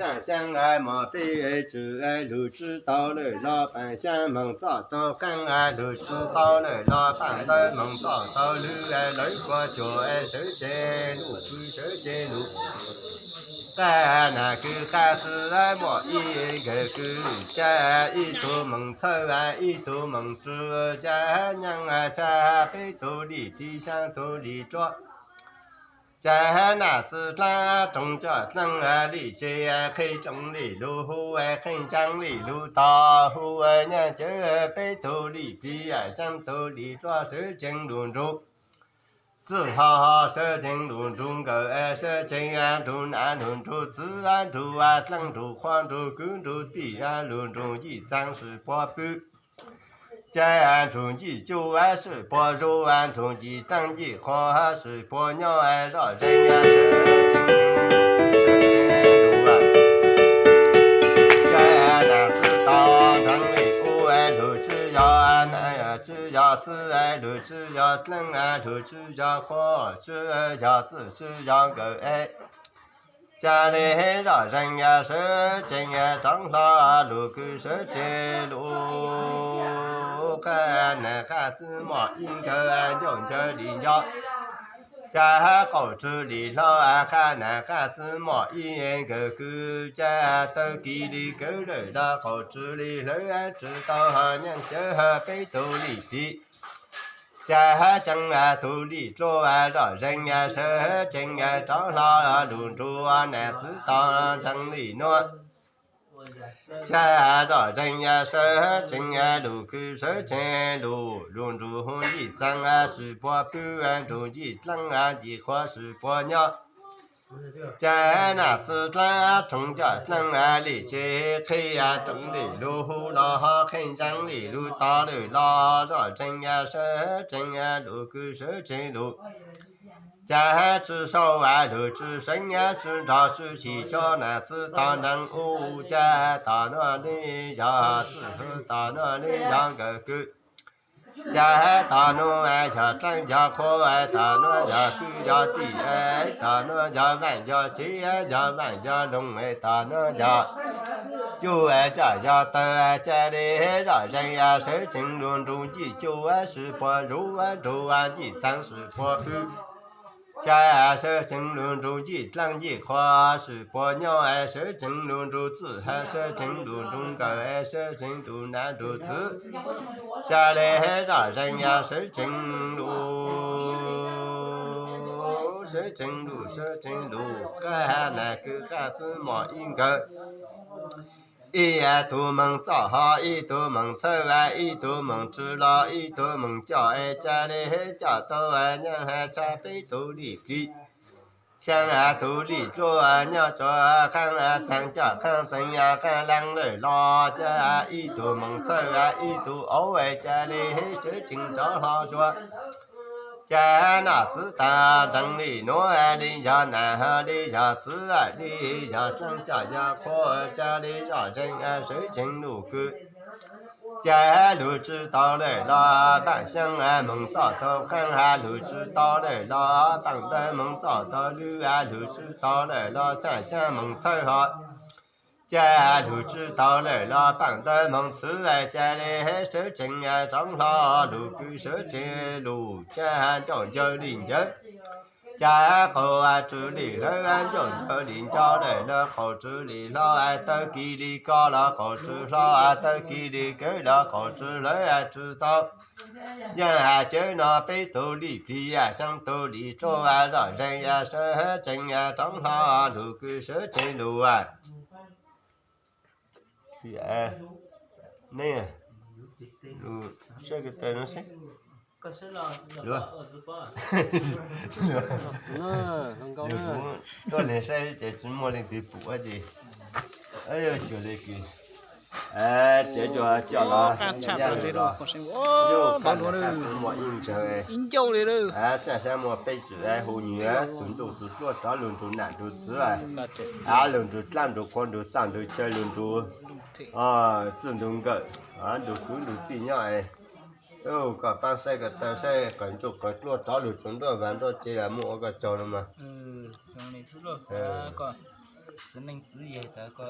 Paaj xyaa mos peb tswm lug tswb tau lawm los paaj xyaa moog txoj tau qeej, lug tswb tau lawm los paaj ntawv moog txoj tau lug, lawv kua cuag sawv tsees lug kws sawv tsees lug. Qab nam kws qab txwm muaj ib nkawm kws, ca ib tug moog txhawb ib tug moog tswb, ca nyaaj tshaj peb tug lim pliv xyaa tug lim dluab. Ca nam txwv dlaab roog coj dlaab lim tsev, qhib rooj lim lug hu, qhib ntsaab lim lug tog hu, nyaaj cawv peb tug lim pliv xyaa tug lim dluab sawv tsees lug nrug. Txwj ho ho sawv tsees lug nrug nkawm, sawv tsees nrug nam lug nrug txwv, nrug dlaab nrug qhua nrug kwv nrug tij, lug nrug yij txaag swm puag pw. Ca nrug yij cuj swm puag zuj, nrug yij dlaab yij qhua swm puag nyob, zoj zeeg sawv tsees lug, sawv tsees lug. Ca nam txwv tau nrug lim ub, lug tswb yog nam tswb yog txwv, lug tswb yog dlaab, lug tswb yog qhua, tswb yog txwj tswb yog nkawm es. Ca le zoj zeeg sawv tsees rov hlo lug kws sawv tsees lug. Qab nam qab txwv muaj ib nkawm ncauj ncaws lim nco. Ca qaum tswv lim hlo, qab nam qab txwv muaj ib nkawm kws, ca tawg kis li kawg lawm los qaum tswv li hlawv tswb tau, nyaaj cawv peb tug lim pliv. Ca xyaa tug lim dluab, zoj zeeg sawv tsees rov hlo lug nrug nam txwv tau nrug lim nuav. Ca zoj zeeg sawv tsees lug kws sawv tsees lug, lug nrug hu yij txaag swm puag pw, nrug yij dlaab yij qhua swm puag nyob. Ca nam txwv dlaab roog coj dlaab lim tsev, qhib rooj lim lug hu los ho qhib ntsaab lim lug tog lawm los zoj zeeg sawv tsees lug kws sawv tsees lug. Ca tswv sau lug tswv seev, tswv nrog tswv chim tso nam txwv tog nrug ub, ca tog nuav le yog txwj hwv, tog nuav le yog nkawm kws. Ca tog nuav yog dlaab yog qhua, tog nuav yog kwv yog tij, tog nuav yog vaaj yog tsev, yog vaaj yog loog, tog nuav yog cuj, tog yog tawg, ca le zoj zeeg sawv tsees lug nrug yij cuj swm puag zuj, nrug yij txaag swm puag pw. Ca sawv tsees lug nrug yij dlaab yij qhua swm puag nyob, sawv tsees lug nrug txwj hawv, sawv tsees lug nrug nkawm, sawv tsees lug nam lug txwv. Ca le zoj zeeg sawv tsees lug, sawv tsees lug, sawv tsees lug. Qab nam kws qab txwv muaj ib nkawm, ib tug moog txoj ho, ib tug moog txhawb, ib tug moog tswb los, ib tug moog coj, ca le coj tau nyaaj tshaj peb tug lim pliv. Xyaa tug lim dluab nyob tsua qaab txaag coj qaab txaag qaab laag lawm los ca ib tug moog txhawb ib tug auv, ca le sawv tsees rov hlo zuag. Ca nam txwv tau nrug lim nuav, le yog nam ho le yog txwv, le yog dlaab coj yog qhua, ca le zoj zeeg sawv tsees lug kws. Ca lug tswb tau lawm los paaj xyaa moog txoj tau qeej, lug tswb tau lawm los paaj ntawv moog txoj tau lug, lug tswb tau lawm los txhaj xyaa moog txhawb ho. Ca lug tswb tau lawm los paaj ntawv moog txwv, ca le sawv tsees rov hlo lug kws sawv tsees lug, ca ncauj ncaws lim ncaws. Ca qaum tswv lim hlawv ncauj ncaws lim nco lawm los qaum tswv lim hlo, tawg kis li ko los qaum tswv hlo, tawg kis li kawg los qaum tswv hlawv tswb tau. Nyaaj cawv no peb tug lim pliv, xyaa tug lim dluab, zoj zeeg sawv tsees rov hlo lug kws sawv tsees lug. Nej lug saib ko taw no seb. Lug, lug kuv tuaj ne saib ces tsis muaj leej twg pum ces cuag li kws ces cov coj los yaj lug los, yog qab muaj ib ntsaws, txaj xyab muaj peb tswm hu nyiv, tug ntuj tug tluaj rov lug nrug nam nrug txwv, lug nrug dlaab nrug qhua nrug txaj nrug chaw lug nrug txwj nrug nkawm, nrug kwv nrug tij nyob. Koj paab saib ko taw saib qawv ntuj qawv tluaj rov lug tsuas nruab vag nruab tsev los muaj ua koj tsaug no mas. Txiv neej txiv yaig tawv ko.